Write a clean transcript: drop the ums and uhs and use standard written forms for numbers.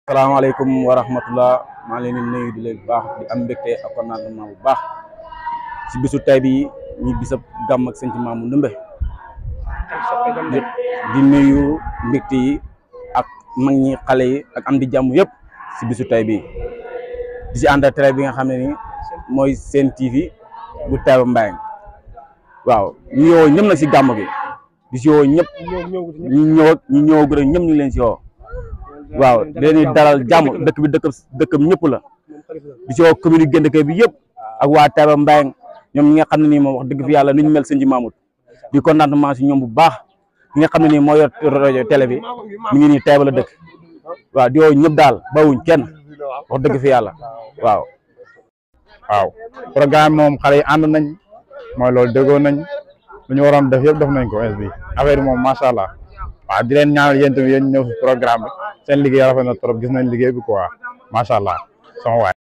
salaamaaleykum wa rahmatullah maa leen di nuyu di leen baax di am mbégte ak contentement bu baax si bisu tay bi ñu bisab gàmm ak sëñ Mamou Ndoumbé di nuyu mbégte yi ak mag ñi xale yi ak am di jàmm yëpp si bisu tay bi di si ànd télé bi nga xam ne ni mooy Sen TV bu Taïba Mbayang waaw ñu ñëw ñëpp nag si gàmm gi di si woo ñëpp ñu ñëw ñëpp ñu leen si woo waaw leen dalal jàmm dëkk bi dëkkam ñëpp la di si woo commune Guendé bi yëpp ak waa Taïba Mbayang ñoom ñi nga xam ne nii moom wax dëgg fi yàlla ni ñu mel sëñ Mamou di contentement si ñoom bu baax ñi nga xam ne nii moo yor rajo télé bi mi ngi nii Taïba la dëkk waaw di woo ñëpp daal bawuñ kenn wax dëgg fi yàlla waaw programme moom xale yi ànd nañ mooy loolu déggoo nañ lu ñu waroon def yëpp def nañ ko bi affaire yi moom macha allah waaw di leen ñaanal yéen tamit yéen ñëw si programme bi seen liggéey rafet na trop gis nañ liggéey bi quoi macha allah sama waay